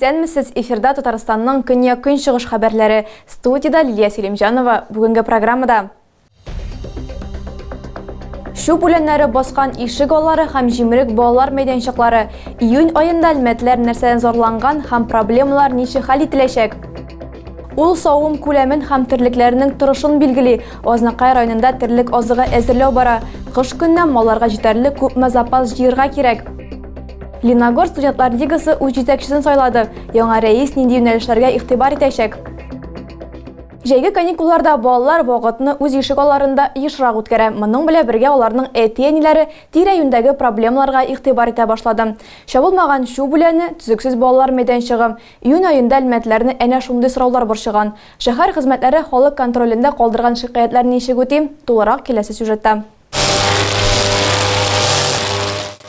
Исәнмесез, эфирда Татарстанның көньяк-көнчыгыш хәбәрләре. Студиядә Лилия Сәлимҗанова. Бүгенге программада Чүп үләннәре баскан ишек аллары һәм җимерек балалар мәйданчыклары. Июнь аенда әлмәтләр нәрсәдән зарланган һәм проблемалар ничек хәл ителәчәк? Ул савым күләмен һәм терлекләрнең торышын билгели. Азнакай районында терлек азыгы әзерләү бара. Кыш көненә малларга җитәрлек күпме запас җыерга кирәк? Леногор студентлар лигасы үз җитәкчесен сайлады. Яңа рәис нинди юнәлешләргә игътибар итәчәк? Җәйге каникулларда балалар вакытны үз ишек алларында ешрак үткәрә. Моның белән бергә аларның әти-әниләре тирә-юньдәге проблемаларга игътибар итә башлады. Чабылмаган чүп үләне, төзексез балалар мәйданчыгы, Июнь аенда әлмәтлеләрне әнә шундый сораулар борчыган. Шәһәр хезмәтләре халык контролендә калдырган шикаятьләрне ничек үти? Тулырак киләсе сюжетта.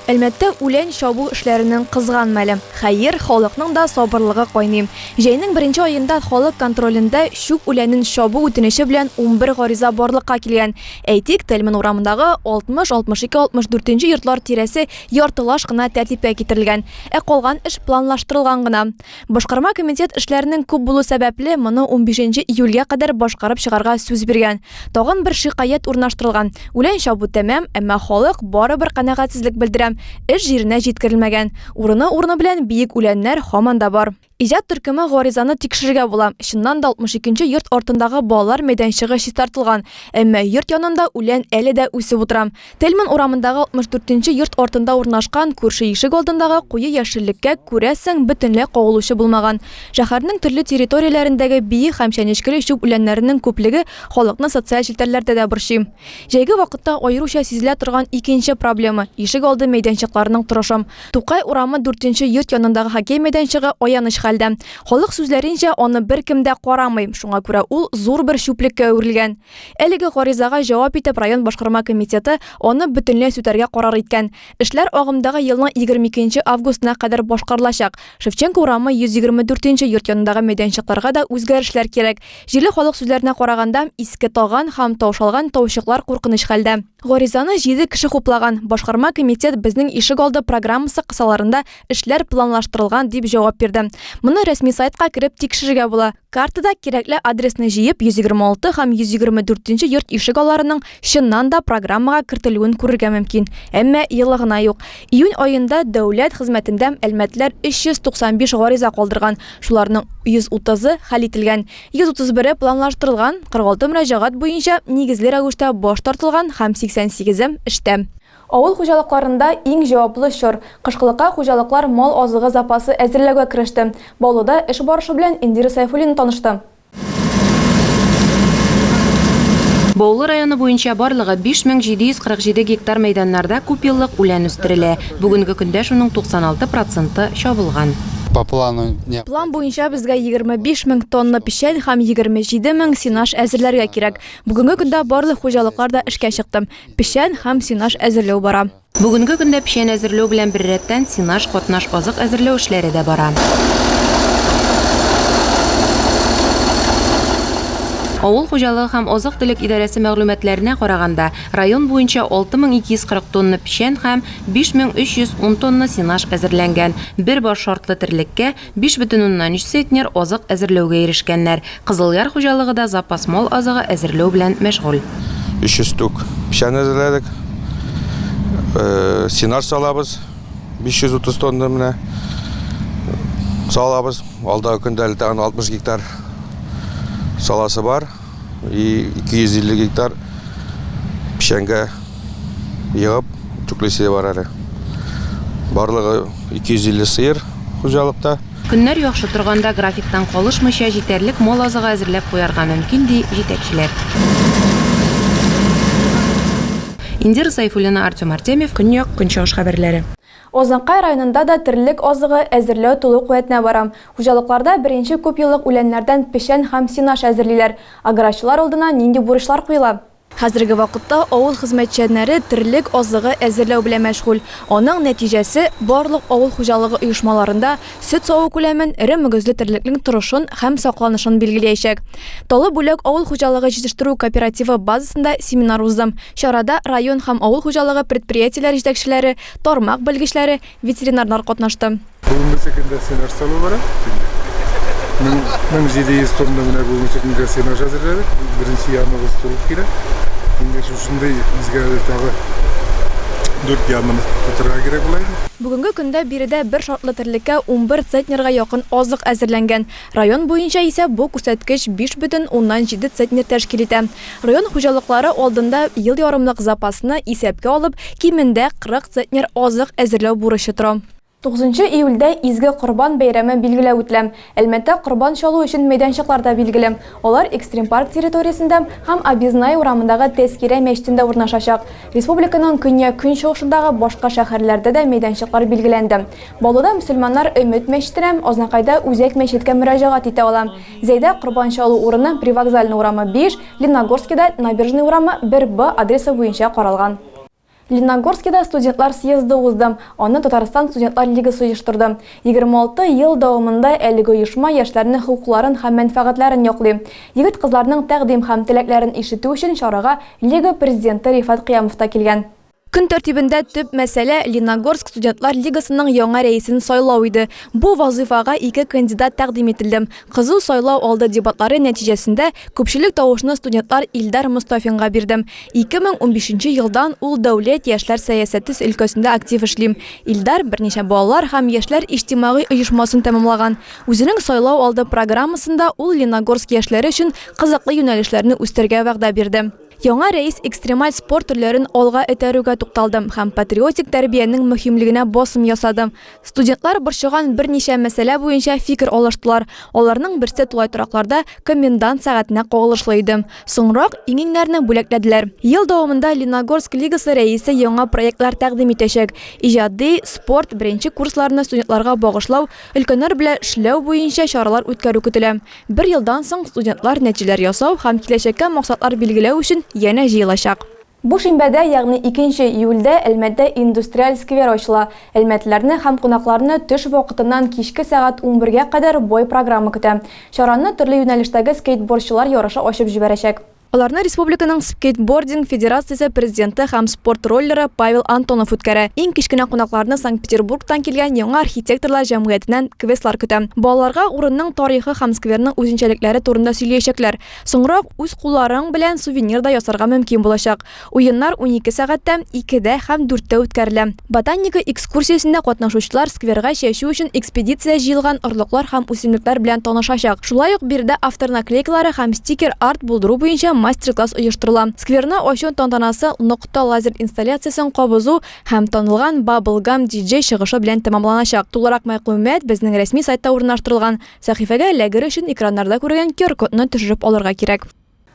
Әлмәттә үлән чабу эшләренең кызган мәле. Хәер, халыкның да сабырлыгы кайный. Җәйнең беренче аенда халык контролендә чүп үләнен чабу үтенече белән 11 гариза барлыкка килгән. Әйтик, Тельман урамындагы 60, 62, 64 нче йортлар тирәсе яртылаш кына тәртипкә китерелгән, ә калган эш планлаштырылган гына. Башкарма комитет эшләренең күп булу сәбәпле, моны унбишенче июльгә кадәр башкарып чыгарга сүз биргән. Тагын бер шикаять урнаштырылган. Үлән чабу тәмам, әмма халык барыбер канәгатьсезлек белдерә, эш җиренә җиткерелмәгән. Урыны-урыны белән биек үләннәр һаман да бар. Иҗат төркеме гаризаны тикшерергә була. Чыннан да 62 нче йорт артындагы балалар мәйданчыгы чистартылган, әмма йорт янында үлән әле дә үсеп утыра. Тельман урамындагы 64 нче йорт артында урнашкан күрше ишек алдындагы куе яшеллеккә, күрәсең, бөтенләй кагылучы булмаган. Шәһәрнең төрле территорияләрендәге биек һәм чәнечкеле чүп үләннәренең күплеге халыкны социаль челтәрләрдә дә борчый. Җәйге вакытта аеруча сизелә торган икенче проблема, ишек алды мәйданчыкларының торышы. Тукай урамы дүртенче йорт янындагы хоккей мәйданчыгы аяныч хәлдә. Халык сүзләренчә, аны беркем дә карамый, шуңа күрә ул зур бер чүплеккә әверелгән. Әлеге гаризага җавап итеп район башкарма комитеты аны бөтенләй сүтәргә карар иткән. Эшләр агымдагы елның 22 нче августына кадәр башкарылачак. Шевченко урамы 124 нче йорт янындагы мәйданчыкларга да үзгәрешләр кирәк. Җирле халык сүзләренә караганда, иске таган һәм таушалган таучыклар куркыныч хәлдә. Гаризаны җиде кеше хуплаган. Башкарма комитет Безнең ишек алды программасы кысаларында эшләр планлаштырылган, дип җавап бирде. Моны рәсми сайтка кереп тикшерергә була. Картада кирәкле адресны җыеп, 126 һәм 124 нче йорт ишек алларының чыннан да программага кертелүен күрергә мөмкин. Әмма елы гына юк. Июнь аенда дәүләт хезмәтендә әлмәтлеләр 395 гариза калдырган, шуларның 130-ы хәл ителгән. 131-е планлаштырылган, 46 мөрәҗәгать буенча нигезле рәвештә баш тартылган һәм 88-е эштә. Авыл хуҗалыкларында иң җаваплы чор, кышкылыкка хуҗалыклар мал азыгы запасы әзерләүгә кереште. Баулыда эш барышы белән Индира Сәйфуллина танышты. Баулы районы буенча барлыгы 5747 гектар мәйданнарда күпьеллык үлән үстерелә. Бүгенге көндә шуның 96 проценты чабылган. По плану не. План буенча безгә 25 мең тонна печән һәм 27 мең сенаж әзерләргә кирәк. Бүгенге көндә барлык хуҗалыклар да эшкә чыкты. Печән һәм сенаж әзерләү бара. Бүгенге көндә печән әзерләү белән беррәттән сенаж, катнаш азык әзерләү эшләре дә бара. Авыл хуҗалыгы һәм азык-төлек идарәсе мәгълүматларына караганда, район буенча 6240 тонна печән һәм 5310 тонна сенаж әзерләнгән. Бер баш шартлы терлеккә 5,3 центнер азык әзерләүгә ирешкәннәр. Кызылъяр хуҗалыгы да запас мал азыгы әзерләү белән мәшгуль. 300 түк печән әзерләдек. Сенаж салабыз. 530 тонна менә салабыз. Алдагы көндә әле тагын 60 гектар саласы бар. И 250 гектар печәнгә егып түклисе бар әле. Барлыгы 250 сыер хуҗалыкта. Көннәр яхшы торганда графиктан калышмыйча җитәрлек мал азыгы әзерләп куярга мөмкин, ди җитәкчеләр. Индира Сайфуллина, Артем Артемьев, Көньяк, Көнчыгыш хәбәрләре. Азнакай районында да терлек азыгы әзерләү тулы куәтенә бара. Хуҗалыкларда беренче күпьеллык үләннәрдән печән һәм сенаж әзерлиләр. Аграрчылар алдына нинди бурычлар куела? Хәзерге вакытта авыл хезмәтчәннәре терлек азыгы әзерләү белән мәшгуль. Аның нәтиҗәсе, барлык авыл хуҗалыгы оешмаларында сөт саву күләмен, эре мөгезле терлекнең торышын һәм сакланышын билгеләячәк. Талы Бүләк авыл хуҗалыгы җитештерү кооперативы базасында семинар узды. Чарада район һәм авыл хуҗалыгы предприятиеләре җитәкчеләре, тармак белгечләре, ветеринарлар катнашты. Бүгенге көндә сенаж салу бара. 1700 тонна менә бүгенге көнгә сенаж әзерләдек. Беренче ямыбыз тулып килә. Инде шушындый безгә әле тагы 4 ямны тотырга кирәк була инде. Бүгенге көндә биредә бер шартлы терлеккә 11 центнерга якын азык әзерләнгән. Район буенча исә бу күрсәткеч 5,7 центнер тәшкил итә. Район хуҗалыклары алдында ел ярымлык запасны исәпкә алып, кимендә 40 центнер азык әзерләү бурычы тора. 9 июльдә Изге Корбан бәйрәме билгеләп үтелә. Әлмәттә корбан чалу өчен мәйданчыклар да билгеле. Алар Экстрим-парк территориясендә һәм Объездная урамындагы Тәзкирә мәчетендә урнашачак. Республиканың көньяк-көнчыгышындагы башка шәһәрләрдә дә мәйданчыклар билгеләнде. Баулыда мөселманнар Өмет мәчетенә, Азнакайда Үзәк мәчеткә мөрәҗәгать итә ала. Зәйдә корбан чалу урыны Привокзальный урамы 5, Лениногорскида Набережный урамы 1Б адресы буенча каралган. Лениногорскида студентлар съезды узды. Аны Татарстан студентлар лигасы оештырды. 26 ел дәвамында әлеге оешма яшьләрнең хокукларын һәм мәнфәгатьләрен яклый. Егет-кызларның тәкъдим һәм теләкләрен ишетү өчен чарага лига президенты Рифат Кыямов та килгән. Көн тәртибендә төп мәсьәлә Лениногорск студентлар лигасының яңа рәисен сайлау иде. Бу вазыйфага ике кандидат тәкъдим ителде. Кызу сайлау алды дебатлары нәтиҗәсендә күпчелек тавышны студентлар Илдар Мостафинга бирде. 2015 нче елдан ул дәүләт яшьләр сәясәте өлкәсендә актив эшли. Илдар берничә балалар һәм яшьләр иҗтимагый оешмасын тәмамлаган. Үзенең сайлау алды программасында ул Лениногорск яшьләре өчен кызыклы юнәлешләрне үстерергә вәгъдә бирде. Яңа рәис экстремаль спорт төрләрен алга этәрүгә тукталды һәм патриотик тәрбиянең мөһимлегенә басым ясады. Студентлар борчыган берничә мәсьәлә буенча фикер алыштылар. Аларның берсе тулай торакларда комендант сәгатенә кагылышлы иде. Соңрак иң-иңнәрне бүләкләделәр. Ел дәвамында Лениногорск лигасы рәисе яңа проектлар тәкъдим итәчәк. Иҗади, спорт, беренче курсларны студентларга багышлау, өлкәннәр белән эшләү буенча чаралар үткәрү көтелә. Бер елдан соң студентлар нәтиҗәләр ясау һәм киләчәккә максатлар билгеләү өчен янә җыелачак. Бу шимбәдә, ягъни икенче июльдә Әлмәттә индустриаль сквер ачыла. Әлмәтлеләрне һәм кунакларны төш вакытыннан кичке сәгать унбергә кадәр бай программа көтә. Чараны төрле юнәлештәге скейтбордчылар ярышы ачып җибәрәчәк. Аларны республиканың скейтбординг федерациясе президенты һәм спорт роллеры Павел Антонов үткәрә. Иң кечкенә кунакларны Санкт-Петербургтан килгән яңа архитекторлар җәмгыятеннән квестлар көтә. Балаларга урынның тарихы һәм скверның үзенчәлекләре турында сөйлиячәкләр. Соңрак үз кулларың белән сувенир да ясарга мөмкин булачак. Уеннар 12 сәгатьтә, икедә һәм дүрттә үткәрелә. Ботаника экскурсиясендә катнашучылар скверга чәчү өчен экспедиция җыелган орлыклар һәм үсемлекләр белән танышачак. Шулай ук биредә автор наклейкалары һәм стикер-арт булдыру буенча мастер-класс оештырыла. Скверны ачу тантанасы Нокта лазер инсталляциясен кабызу һәм танылган Bubble Gum DJ чыгышы белән тәмамланачак. Тулырак мәгълүмат безнең рәсми сайтта урнаштырылган. Сәхифәгә эләгер өчен экраннарда күренгән QR-кодны төшереп алырга кирәк.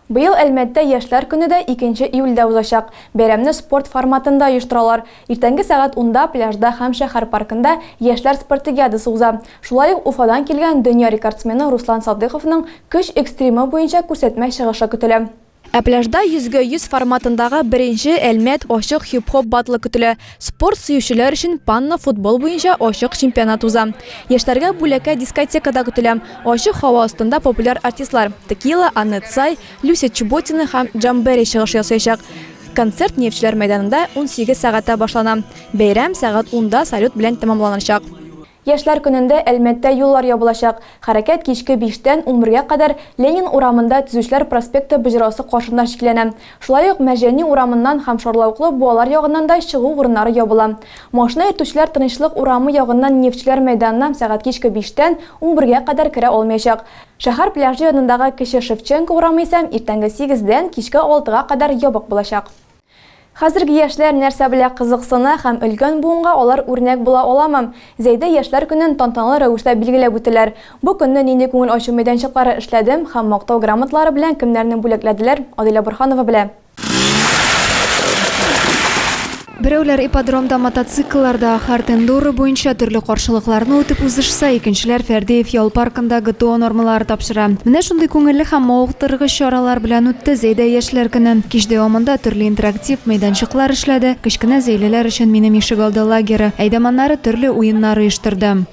Быел Әлмәттә Яшьләр көне дә икенче июльдә узачак. Бәйрәмне спорт форматында оештыралар. Иртәнге сәгать унда пляжда һәм шәһәр паркында Яшьләр спартакиадасы уза. Шулай ук Уфадан килгән дөнья рекордсмены Руслан Садыйковның көч экстримы буенча күрсәтмә чыгышы көтелә. Ә пляжда йөзгә 100 форматындагы беренче Әлмәт ачык хип-хоп баттлы көтелә. Спорт сөючеләр өчен панно-футбол буенча ачык чемпионат уза. Яшьләргә бүләккә дискотека да көтелә. Ачык һава астында популяр артистлар Текила, Аннет Сай, Люся Чеботина һәм Джамберри чыгыш ясаячак. Концерт Нефтьчеләр мәйданында 18 сәгатьтә башлана. Бәйрәм сәгать унда салют белән тәмамланачак. Яшьләр көнендә Әлмәттә юллар ябылачак. Хәрәкәт кичке биштән унбергә кадәр Ленин урамында Төзүчеләр проспекты боҗрасы каршында чикләнә. Шулай ук Мәрҗани урамыннан һәм Шарлавыклы буалар ягыннан да чыгу урыннары ябыла. Машина йөртүчеләр Тынычлык урамы ягыннан Нефтьчеләр мәйданына сәгать кичке биштән унбергә кадәр керә алмаячак. Шәһәр пляжы янындагы Кече Шевченко урамы исә иртәнге сигездән кичке алтыга кадәр ябык булачак. Хәзерге яшьләр нәрсә белән кызыксына һәм өлкән буынга алар үрнәк була аламы? Зәйдә Яшьләр көнен тантаналы рәвештә билгеләп үтәләр. Бу көнне нинди күңел ачу мәйданчыклары эшләде һәм Мактау грамоталары белән кемнәрне бүләкләделәр, Адилә Борһанова белә. Берәүләр ипподромда мотоциклларда хард-эндуро буенча төрле каршылыкларны үтеп узышса, икенчеләр Фәрдиев ял паркында ГТО нормалары тапшыра. Менә шундый күңелле һәм мавыктыргыч чаралар белән үтте Зәйдә яшьләр көне. Кич дәвамында төрле интерактив мәйданчыклар эшләде, кечкенә зәйлеләр өчен Минем ишегалды лагеры, әйдаманнары төрле уеннар оештырды.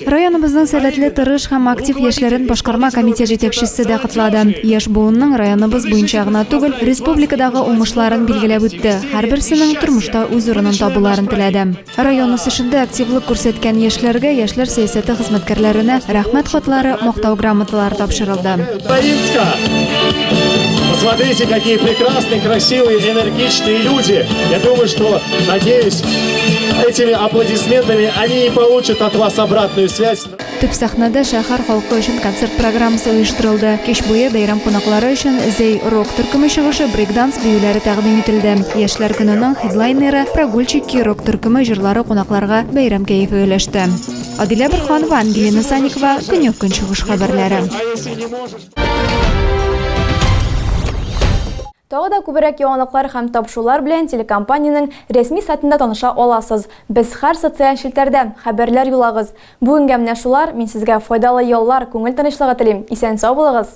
Районыбызның сәләтле, тырыш һәм актив яшьләрен башкарма комитет җитәкчесе дә котлады. Яшь буынның районыбыз буенча гына түгел, республикадагы уңышларын билгеләп үтте, һәрберсенең тормышта үз урынын табуларын теләде. Район үсешендә активлык күрсәткән яшьләргә, яшьләр сәясәте хезмәткәрләренә Рәхмәт хатлары, Мактау грамоталары тапшырылды. Посмотрите, какие прекрасные, красивые, энергичные люди. Я думаю, что, надеюсь, этими аплодисментами они и получат от вас обратную связь. Төп сәхнәдә шәһәр халкы өчен концерт программасы оештырылды. Кич буе бәйрәм кунаклары өчен Зәй рок төркеме чыгышы, брейк-данс биюләре тәкъдим ителде. Яшьләр көненең хедлайнеры Прогульчики рок төркеме җырлары кунакларга бәйрәм кәефе өләште. Адилә Борһанова, Ангелина Саникова, Көньяк-Көнчыгыш хәбәрләре. Тагы да күбрәк яңалыклар һәм тапшырулар белән телекомпаниянең рәсми сайтында таныша аласыз. Без һәр социаль челтәрдә, хәбәрләр юллагыз. Бүгенгә менә шулар, мин сезгә файдалы яллар, күңел тынычлыгы телим. Исән-сау булыгыз!